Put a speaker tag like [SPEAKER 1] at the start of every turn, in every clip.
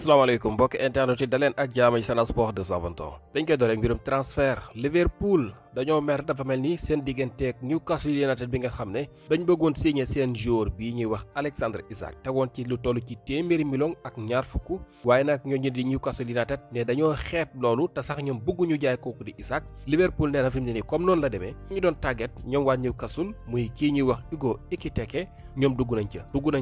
[SPEAKER 1] asalaamaaleykum mbokki internet yi daleen ak jaama ci Sen Sport 221 dañ koy door rek mbirum transfert Liverpool dañoo mer dafa mel ni seen digganteeg Newcastle United bi nga xam ne dañ bëggoon signé seen joueur bii ñuy wax Alexander Isak tegoon ci lu toll ci téeméeri million ak ñaar fukk waaye nag ñooñu di Newcastle United ne dañoo xeeb loolu te sax ñoom bëgguñu jaay kooku di Isak Liverpool nee na fi mu ne nii comme noonu la demee ñu doon tàgget ñoom waa Newcastle muy kii ñuy wax Ugo Ekitike ñoom dugg nañ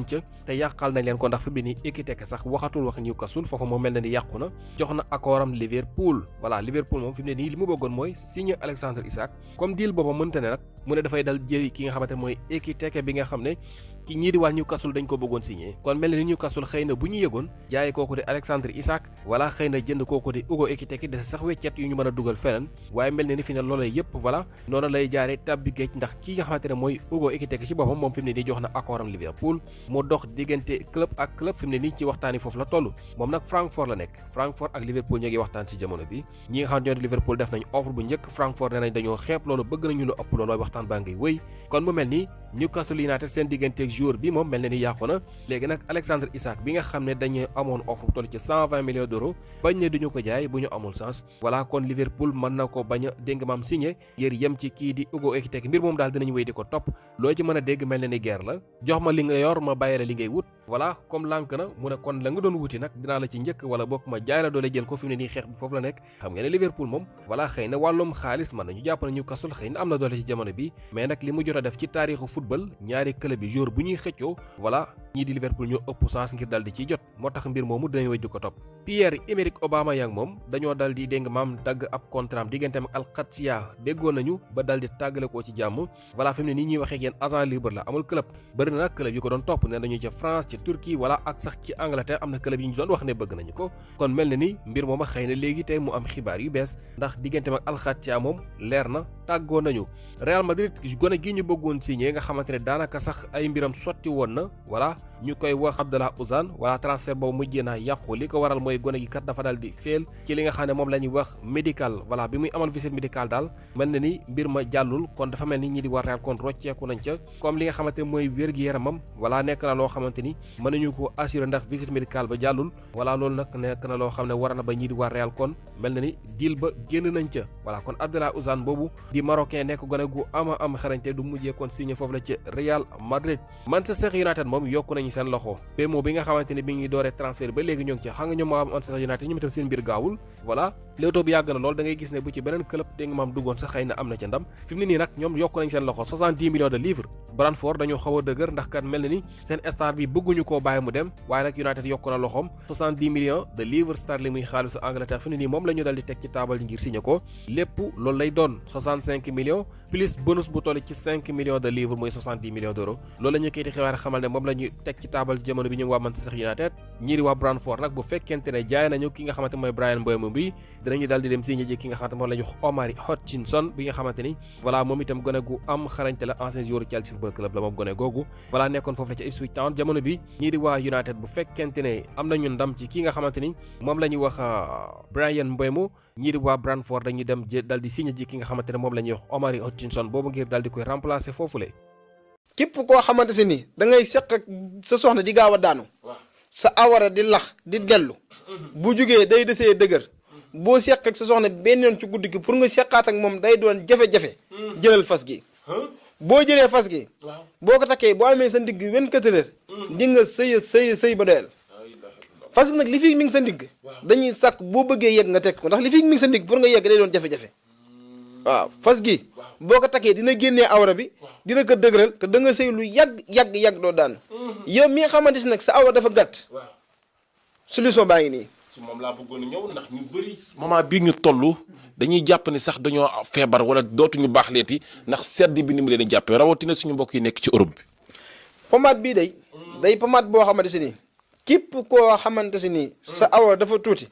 [SPEAKER 1] ca te yàqal nañ leen ko ndax fi mu ne nii Ekitike sax waxatul wax Newcastle foofu moom mel na ni yàqu na jox na accordam Liverpool voilà Liverpool moom fi mu ne nii li mu bëggoon mooy signé Alexander Isak comme deal booba mënta ne nag mu ne dafay dal jëli ki nga xamante mooy Ekitike bi nga xam ne ki ñii di waa Newcastle dañ ko bëggoon signé kon mel na ni Newcastle xëy na bu ñu yëgoon jaay kooku di Alexander Isak wala xëy na jënd kooku di Ugo Ekitike de sax weccet yu ñu mën a dugal feneen waaye mel na ni fi ne loola yëpp voilà noonu lay jaaree tabbi géej ndax ki nga xamante ne mooy Ugo Ekitike ci boppam moom fi mu ne nii jox na accordam Liverpool mu dox diggante club ak club fi mu ne nii ci waxtaani foofu la toll moom nag Francfort la nekk Francfort ak Liverpool ñoo ngi waxtaan ci jamono bi ñi nga xam ne ñoo di Liverpool def nañ offre bu njëkk Francfort nee nañ dañoo xeeb loolu bëgg nañu lu ëpp loolu waxtaan baa ngay wëy kon mu mel ni Newcastle United seen digganteeg joueur bi moom mel na ni yàqu na léegi nag Alexander Isak bi nga xam ne dañuy amoon offre bu toll ci 120 millions d'euros bañ ne duñu ko jaay bu ñu amul sens voilà kon Liverpool mën na ko bañ a dégg maam signé ngir yem ci kii di Ugo Ekitike mbir moom daal dinañ wéy di ko topp loo ci mën a dégg mel na ni guerre la jox ma li nga yor ma bàyyi la li ngay wut voilà comme lànk na mu ne kon la nga doon wuti nag dinaa la ci njëkk wala bokk ma jaay la doole jël ko fi mu ne nii xeex bi foofu la nekk xam nga ne Liverpool moom voilà xëy na wàllum xaalis mën nañu jàpp na Newcastle xëy na am na doole ci jamono bi mais nag li mu jot a def ci taarixu football ñaari club yi joueur bu ñuy xëccoo voilà ñii di Liverpool ñoo ëpp chance ngir dal di ciy jot moo tax mbir moomu dinañ wëj di ko topp Pierre-Emerick Aubameyang moom dañoo dal di dégg maam dagg ab contrat digganteem ak Al-Qadsiya déggoon nañu ba dal di tàggale koo ci jàmm voilà fi mu ne nii ñuy waxee ak yéen agent libre la amul club bëri na nag club yi ko doon topp ne nañu ca France ci Turquie voilà ak sax ci Angleterre am na club yi ñu doon wax ne bëgg nañu ko kon mel na ni mbir mooma xëy na léegi tey mu am xibaar yu bees ndax digganteem ak Al-Qadsiya moom leer na tàggoo nañu Real Madrid gone gi ñu bëggoon signé nga xamante ne daanaka sax ay mbiram sotti woon na voilà ñu koy wax Abdallah Ouzan voilà transfert boobu mujjee naa yàqu li ko waral mooy gone gi kat dafa daal di féel ci li nga xam ne moom la ñuy wax médical voilà bi muy amal visite médicale daal mel na ni mbir ma jàllul kon dafa mel ni ñi di war Real kon rocceeku nañ ca comme li nga xamante ne mooy wér-gi-yaramam voilà nekk na loo xamante ni mën nañu ko assurer ndax visite médicale ba jàllul voilà loolu nag nekk na loo xam ne war na ba ñi di war Real kon mel na ni deal ba génn nañ ca voilà kon Abdallah Ouzan boobu di marocain nekk gone gu ama am xarañte du mujjee kon signé foofu la ci Real Madrid Manchester United moom yokku nañu seen loxo BMO bi nga xamante ne bi ngi dooree transfert ba léegi ñoo ngi ci xam nga ñoom moo am Manchester United ñoom itam seen mbir gaawul voilà léewtoo bi yàgg na lool da ngay gis ne bu ci beneen club dégg nga maam duggoon sax xëy na am na ca ndam fi mu ne nii nag ñoom yokku nañ seen loxo 70 millions de livres Brentford dañoo xaw a dëgër ndax kat mel na ni seen star bi bëgguñu koo bàyyi mu dem waaye nag United yokku na loxoom 70 millions de livres sterling muy xaalisu Angleterre fi mu ne nii moom la ñu dal di teg ci taabal ngir signé ko lépp loolu lay doon 65 millions plus bonus bu toll ci 5 millions de livres mooy 70 millions d'euros loolu la ñu kayiti xibaar xamal ne moom la ñu teg ci taabal jamono bi ñu waa Manchester United ñii di waa Brentford nag bu fekkente ne jaay nañu ki nga xamante mooy Bryan Mbeumo bi dinañu daal di dem signé ji ki nga xamante moom la ñu wax Omari Hutchinson bi nga xamante ni voilà moom itam gone gu am xarañte la ancien joueur Chelsea Football Club la moom gone googu voilà nekkoon foofu la ci Ipswich Town jamono bi ñii di waa United bu fekkente ne am nañu ndam ci ki nga xamante ni moom la ñuy wax Bryan Mbeumo ñii di waa Brentford dañuy dem dal di signé ji ki nga xamante ne moom la ñuy wax Omari Hutchinson boobu ngir daal di koy remplacer foofule.
[SPEAKER 2] képp koo xamante si ni da ngay seq ak sa soxna di gaaw a daanu sa awara di lax di dellu bu jugee day desee dëgër boo seq ak sa soxna benn yoon ci guddi gi pour nga seqaat ak moom day doon jafe-jafe jëlal fas gi boo jëlee fas gi boo ko takkee boo amee sa ndigg 24 heures di nga sëy ba doyal fas gi nag li fi mi ngi sa ndigg dañuy sàkk boo bëggee yegg nga teg ko ndax li fi mi ngi sa ndigg pour nga yegg day doon jafe-jafe waaw fas gi boo ko takkee dina génnee awra bi dina ko dëgëral te da nga sëy lu yàgg doo daan yow mi nga xamante si nag sa awra dafa gàtt solution baa ngi nii
[SPEAKER 3] ci moom laa bëggoon a ñëw ndax ñu bëri moment bii ñu toll dañuy jàpp ni sax dañoo feebar wala dootuñu baax leeti ndax sedd bi ni mu leen di jàppee rawatina suñu mbokk yi nekk ci Europe bi
[SPEAKER 2] pomade bii day pomade boo xamante si nii képp koo xamante si nii sa awra dafa tuuti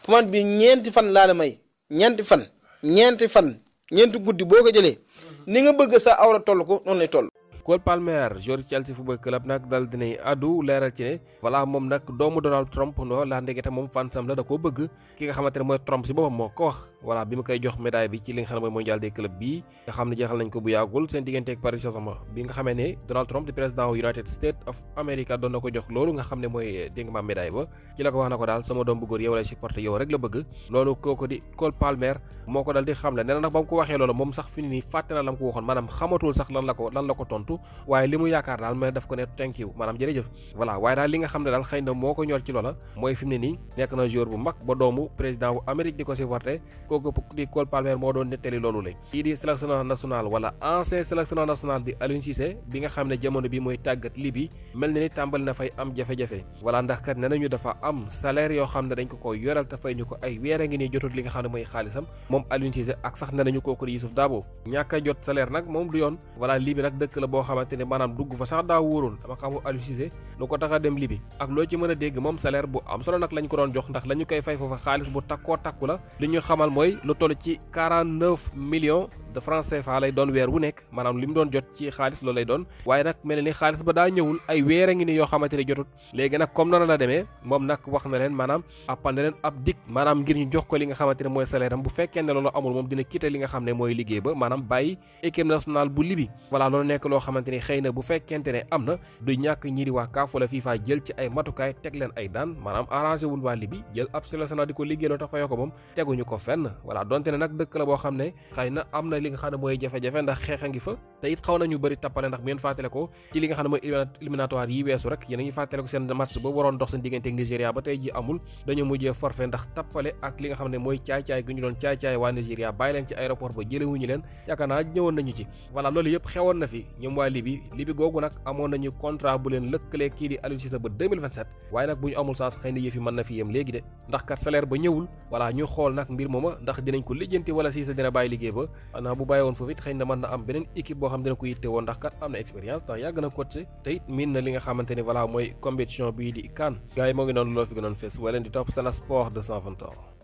[SPEAKER 2] pomade bi ñeenti fan laa la may ñeenti fan ñeenti guddi boo ko jëlee ni nga bëgg sa awra toll ko noonu lay toll
[SPEAKER 1] Cole Palmer joueur Chelsea football club nag dal dinay addu leeral ci ne voilà moom nag doomu Donald Trump no la ndegete moom fansam la da koo bëgg ki nga xamante ne mooy Trump si boppam moo ko wax voilà bi mu koy jox médaille bi ci li nga xam ne mooy mondial des clubs bii nga xam ne jeexal nañ ko bu yàggul seen diggante ak Paris Saint-Germain bi nga xamee ne Donald Trump di président United States of America doon na ko jox loolu nga xam ne mooy dégg nga ma médaille ba ci la ko wax na ko daal sama doom bu góor yow lay supporter yow rek la bëgg loolu kooku di Cole Palmer moo ko dal di xam le nee na nag ba mu ko waxee loolu moom sax fi ni nii fàtte na la mu ko waxoon maanaam xamatul sax lan la ko tontu waaye li mu yaakaar daal mais daf ko ne thank you maanaam jërëjëf voilà waaye daal li nga xam ne daal xëy na moo ko ñor ci loola mooy fi mu ne nii nekk na joueur bu mag ba doomu président bu Amérique di ko supporter kooku di Cole Palmer moo doon nettali loolu la kii di sélectionneur national wala ancien sélectionneur national di Aliou Cissé bi nga xam ne jamono bi mooy tàggat Libye mel na ni tàmbali na fay am jafe-jafe voilà ndax kat nee nañu dafa am salaire yoo xam ne dañ ko yoral te fay ñu ko ay weer a ngi nii jotul li nga xam ne mooy xaalisam moom Aliou Cissé ak sax nee nañu kooku di Youssouf Dabo ñàkk a jot salaire nag moom du yoon voilà Libye nag dëkk la boo xamante ne maanaam dugg fa sax daa wóorul dama xamul Aliou Cissé lu ko tax a dem Libye ak loo ci mën a dégg moom salaire bu am solo nag lañ ko doon jox ndax la ñu koy fay foofa xaalis bu takkoo takku la li ñu xamal mooy lu toll ci 49 millions de francs CFA lay doon weer wu nekk maanaam li mu doon jot ci xaalis loolu lay doon waaye nag mel ni xaalis ba daa ñëwul ay weer a ngi ni yoo xamante ne jotut léegi nag comme noonu la demee moom nag wax na leen maanaam appal na leen ab dig maanaam ngir ñu jox ko li nga xamante ne mooy salaire am bu fekkee ne loolu amul moom dina quitter li nga xam ne mooy liggéey ba maanaam bàyyi équipe nationale bu Libye voilà loolu nekk loo xamante ni xëy na bu fekkente ne am na du ñàkk ñi di waa CAF wala FIFA jël ci ay matukaay teg leen ay daan maanaam arrangé wul waa Libye jël ab sélectionneur di ko liggéey loo tax fayoo ko moom teguñu ko fenn voilà donte ne nag dëkk la boo xam ne xëy na am na li nga xam ne mooy jafe-jafe ndax xeex a ngi fa te it xaw nañu bëri tappale ndax bu ngeen fàttale ko ci li nga xam ne mooy éliminatoire yi weesu rek yéen a ngi fàttale ko seen match ba waroon dox seen diggante ak Nigéria ba tey ji amul dañu mujjee forfait ndax tappale ak li nga xam ne mooy caay-caay gi ñu doon caay-caay waa Nigéria bàyyi leen ci aéroport ba jëlewuñu leen yaakaar naa ñëwoon nañu ci voilà loolu yëpp xewoon na fi ñoom waa Libye googu nag amoon nañu contrat bu leen lëkkalee kii di Aliou Cissé ba 2027 waaye nag bu ñu amul sens xëy na yëf yi mën na fi yem léegi de ndax kat salaire ba ñëwul voilà ñu xool nag mbir mooma ndax dinañ ko lijjanti wala Cissé dina bàyyi liggéey ba xanaa bu bàyyi woon foofu it xëy na mën na am beneen équipe boo xam dina ko yitte woon ndax kat am na expérience ndax yàgg na coaché te it miin na li nga xamante ni voilà mooy compétition bii di CAN gars yi moo ngi noonu loo fi gënoon fees wala leen di topp Sen Sport 221